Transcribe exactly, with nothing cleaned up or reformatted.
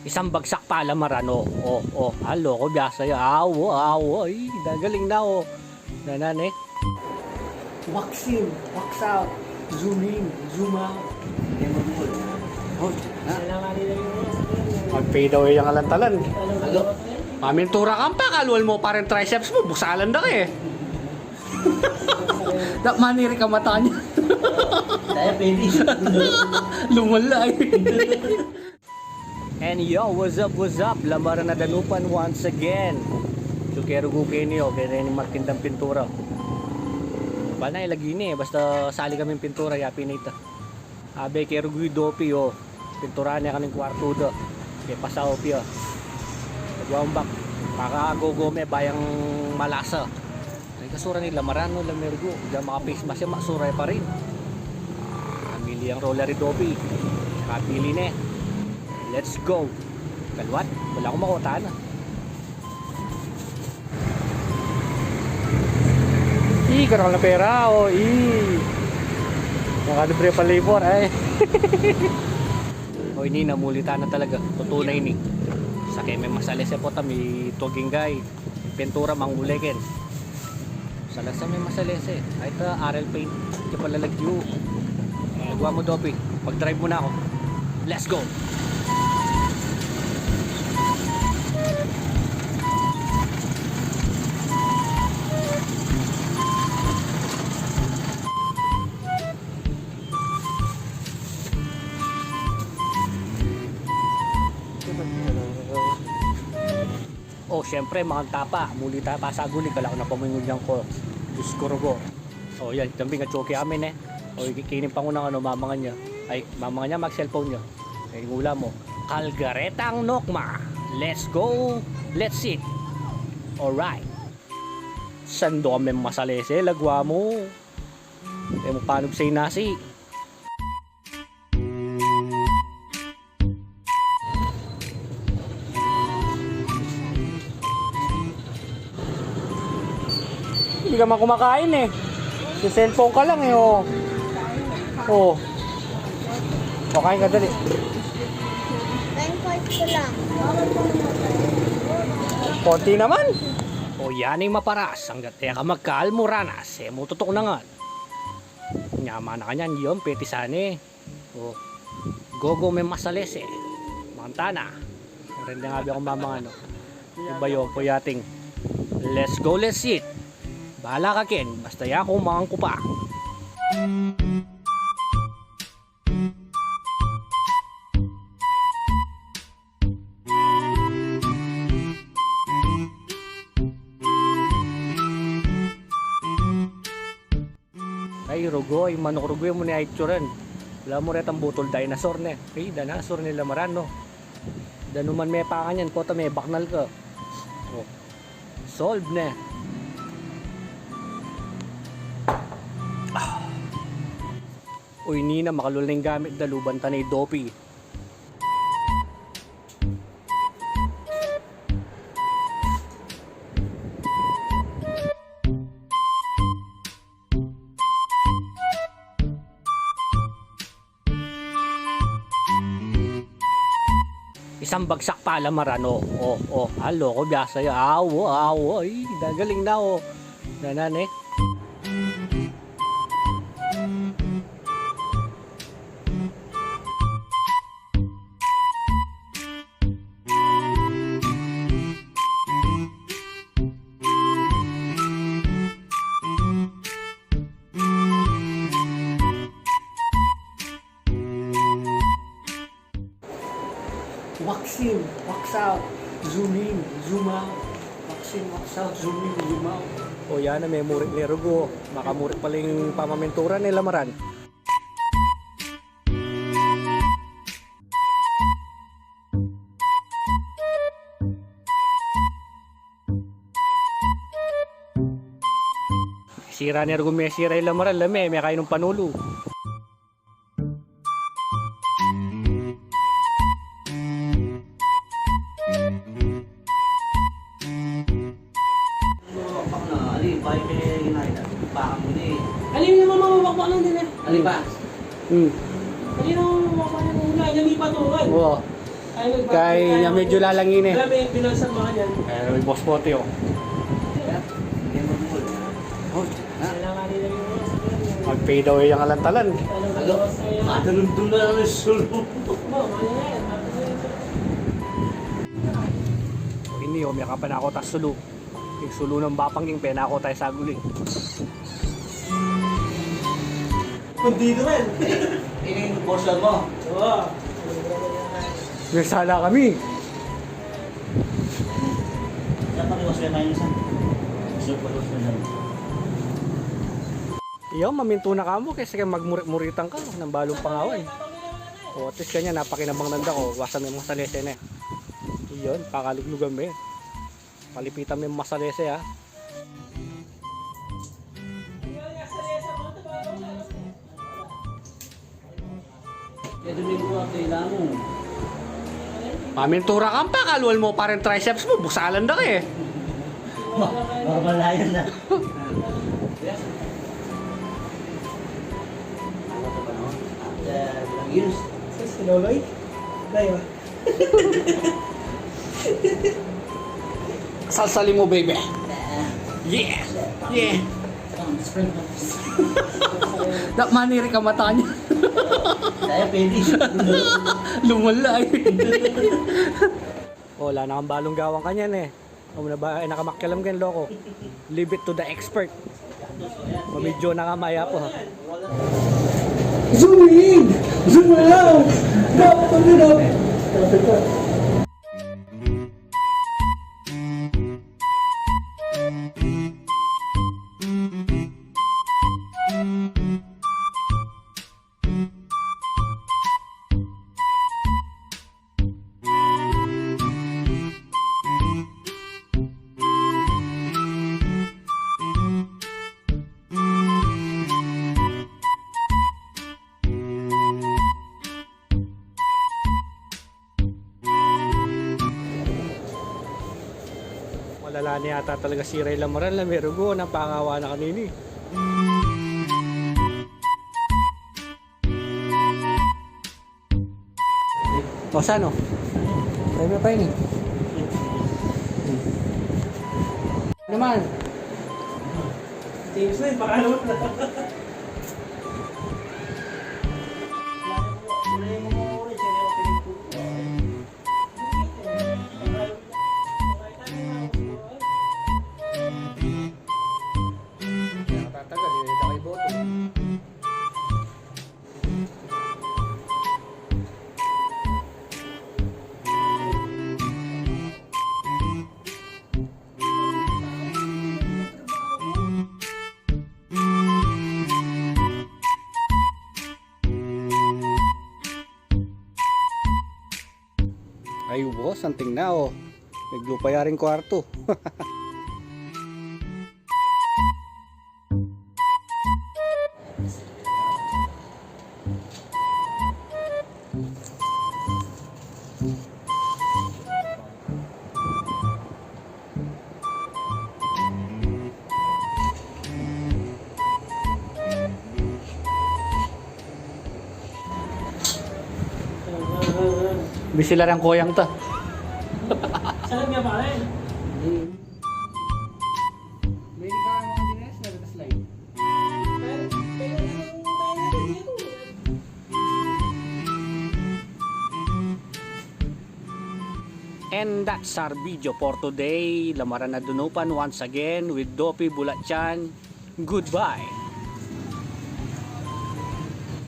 Isang bagsak pa, lamaran, o, o, o. Alo ko, biasa ya. Awo, awo. Ay, gagaling na, o. Nanan, e. Waxin, wax out, zoom in, zoom out. Lemon wool. Hold. Ha? Mag-fade away yang alantalan. Alo? Mamintura ka pa, kalual mo pa rin triceps mo, busalan da ka, e. Dak maniri ka mata niya. Diabetes. Lumala, e. And yo, what's up, what's up? Lamaran na Danupan once again. So, kerugu keni, o, keni magtindang pintura. Bana, e, lagi ni, e. Basta sali kaming pintura, yapi na ita. Abe, kerugu i Dopi, o. Pintura ne kanining kwartu da. Ke pasao pia. Nagwaumbak. Makagogo me, bayang malasa. Ay, kasura ni lamaran, no, lamergo. Diyan maka-face mask ya, masura ya pa rin. Namili yang roller i Dopi. Kapili ne. Let's go. Kaluat, wala akong makota na. I, karakal na pera, o, i. Makalibre pa labor, ay. O, ini na, muli tana talaga. Tutu na ini. Sake me masalese pota, mi tuaging gay. Pintura, mangule ken. Salasa me masalese. Ay, ta, R L paint. Di pa lalagyu. Nagwa mo, Dopi. Pag-drive mo na ako. Let's go! O, siyempre, makanta pa. Muli ta pa sa guli, kala ko na pamingon yang ko. Diyos ko, rugo. O, yan, tambing at choki amin, e. O, iki-, kining pangunang ano, mamangan niya. Ay, mamangan niya, mag-cellphone niya. Ay, ngula mo. Kalgaretang nokma. Let's go. Let's eat. Alright. Sando kami masalese, lagwa mo. E mo panub sa inasi. Hindi ka man kumakain e. Sa cellphone ka lang e, o. O. O, kain ka, dali. Time ko lang. Konti naman. O, yan ing maparas. Anggat e ka magkaalmuranas, e mo tutuk na ngan. Nyama na kanyan, yon, peti sana e. O. Gogo me masalese. Mantana. Rende nga abi akong mamangano. Iba yo, puyating. Let's go, let's eat. Bahala ka ken, basta yaku, mangan ku pa. Ay, rugo, ay, manuk rugo, e mu ne itsuran. Ala mu retang butul dinosaur ne. Ay, dinosaur ne lamaran, no? Danuman me pa kanyan, pota me baknal ka. O. Solve ne. Ah. Uy, nina, makalul na ing gamit da, luban ta ne i Dopi. Isang bagsak pa, lamaran, o, o, o. Alo ko, biasa ya. Awo, awo, ay, gagaling na, o. Nanan e. Wax in, wax out, zoom in, zoom out. Wax in, wax out, zoom in, zoom out. O, yan na, me murit ne rugo. Makamurit pala ing pamamintura ne lamaran. Sira ne rugo, me sira ing lamaran, lame, me kainum panulu. Ano yung mga mabakbak lang din e? Ano ba? Hmm. Ano yung mga mabakbak lang din e? Ano yung patungan? Oo. Kaya medyo lalangin e. Wala, may binalsa mo yan. Eh, may boss pote, oh. Oh, ha? Mag-fade away yang alantalan. Alo, matalundong na lang yung sulu. Ini, oh, may kapan ako tas sulu. Ing sulu nang bapang king penako tayo sa guli. Kundido man. Ini yung portion mo. Oo. May sala kami. Dapat iwas mo yung minus, ah. Iwas mo yung minus. Iyo, mamintu na kamo kasi kaya magmurit-muritan ka nang balung pangawan. O, at least kanya, napakinabang nanda ko, wasan me masalese ne. Iyon, pakaluglugan me. Palipitan me masalese, ha. Mamintura ka pa, kalual mo pa rin triceps mo, busalan da ka e. Ma-, normal na yun, ah. After ilang years. Sa si Loloy? Kayo. Salsali mo, baby. Yeah. Yeah. Dak maniri ka mata niya. Kaya pwede. Lumala e. O, ala na kang balung gawan kanyan e. O, na ba, e na ka makialam ken loko. Leave it to the expert. Mamidyo na ka, maya pa. Zoom in! Zoom out! Dapat ang hirap! Dapat ka. Malala ne yata talaga sira ing lamaran, la, meron ko, nang pangawa na kanini. O, saan, o? Tayo na pa ini. Naman. James na, baka naman. Tatagal, e, da kay boto. Ay, boss, anting na, o. Naglupa ya ring kwarto. Bisi la reng koyang ta. Saan nga, pare? May di ka mga dines, nagtaslide. And that's our video for today. Lamaran a Danupan once again with Dopi Bulatyan. Goodbye.